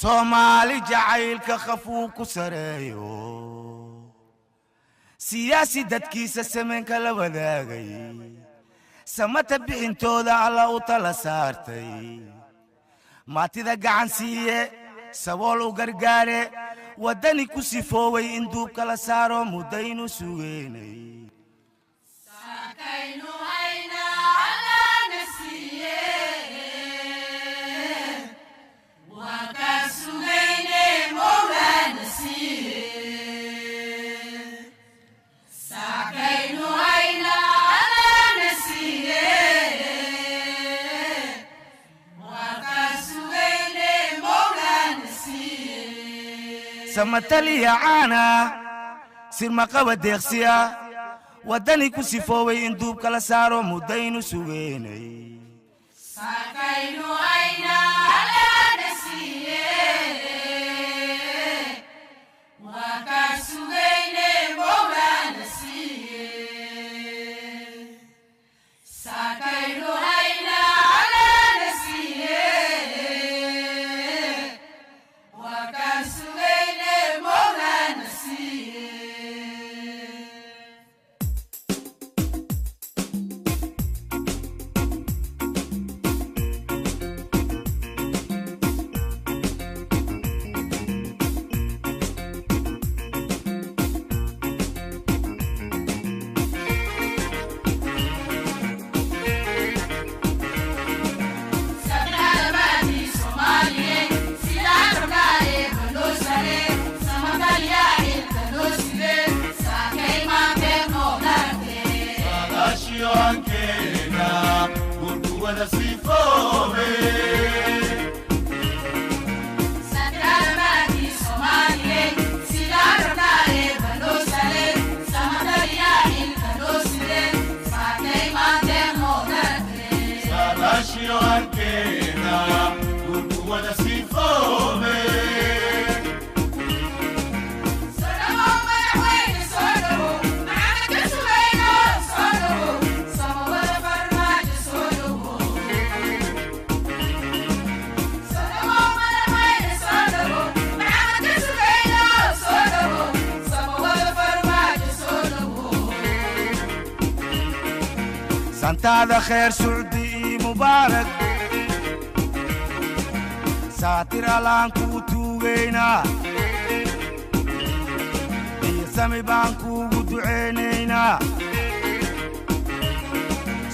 Soomaali jacaylka khafuu ku sareeyo, siyaasi dadkiisa sameenka la wadaagay, samata bixintooda Alla u tala saartay, maatida gacan siiye, sabool u gargaare, waddani ku sifooway in duubka la saaro muddaynu sugeynay. Samataliya caana sirmaqaba deeqsiya, waddani ku sifooway in duubka la saaro muddaynu sugeynay. Santaada kheer sucdi ii mubaarak, saatir Allaan kuu tuugaynaa, iyo sami baan kuugu ducaynaynaa,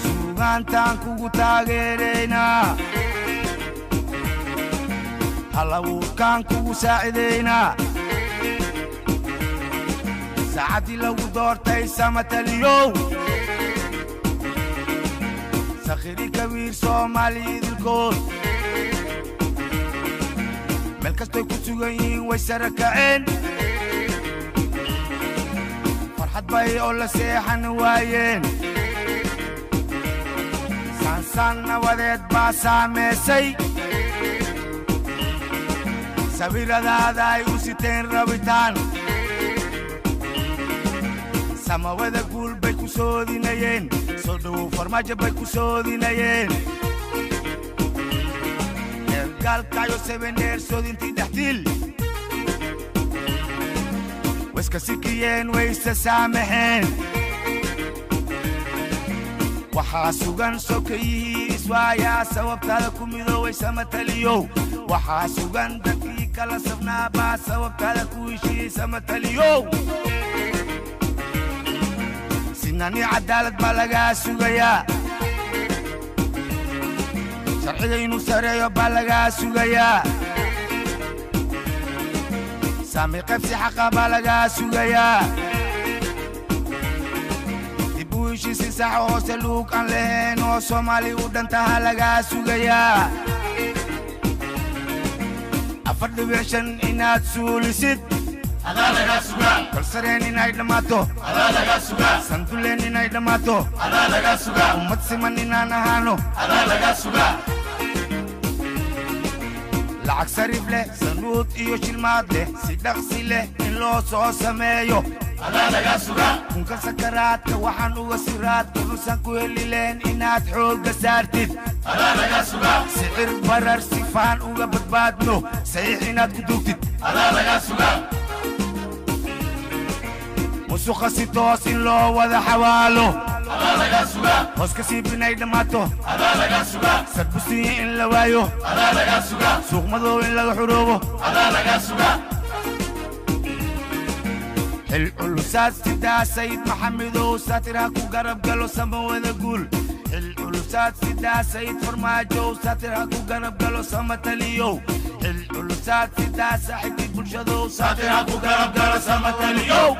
suugaantaan kugu taageeraynaa, hallawuurkaan kugu saacidaynaa. Saacaddii lagu doortay samataliyow, sakhiri kabiir Soomaali idilkood meel kastoy ku sugan yihiin way sara kaceen, farxad bay oo la seexan waayeen, saansaan nabadeed baa saamaysay, sawiradaada ay u siteen rabitaan, samawada guul bay ku soodinayeen, soo dhowow Farmaajo bay ku soodinayeen. Gaalkacyo sebeneer soodintii dhextiil wayska sikiyeen, wayse saamaxeen. Waxaa sugan sokayihii iswaayaa sababtaada ku midooway samataliyow. Waxaa sugan dadkii kala safnaa baa sababtaada ku heshiiyey samataliyow. Sinani cadaalad baa lagaa sugayaa, sharciga inuu sareeyo baa lagaa sugayaa, saami qaybsi xaqa baa lagaa sugayaa, dib u heshiisi sax hoose luug aan lahayn oo Soomaali u dhantaha lagaa sugayaa, 4.5 inaad suulisid, kalsareen inay dhammaato, sanduleen inay dhammaato, ummad siman inaan ahaano, lacag sariif leh, sanuud iyo shilmaad leh, si dhaqsi leh in loo soo sameeyo. Kunka sakaraadka waxaan uga siraadka nusan ku heli leen inaad xoogga saartid. Sicir barar sifaan uga badbaadno, saxiix inaad ku duugtid. Musuqa si toos in loo wada xawaalo, hoos ka siib inay dhammaato, sarbusiya in la waayo, suuq madow in laga xuroobo. Xil culusaad sidaa Sayid Maxamedow, saatir ha ku garab galo, sama wada guul. Xil culusaad sidaa Sayid Farmaajow, saatir ha ku garab galo, sama taliyow. Xil culusaad sidaa saaxiibkii bulshadow, saatir ha ku garab galo, sama taliyow.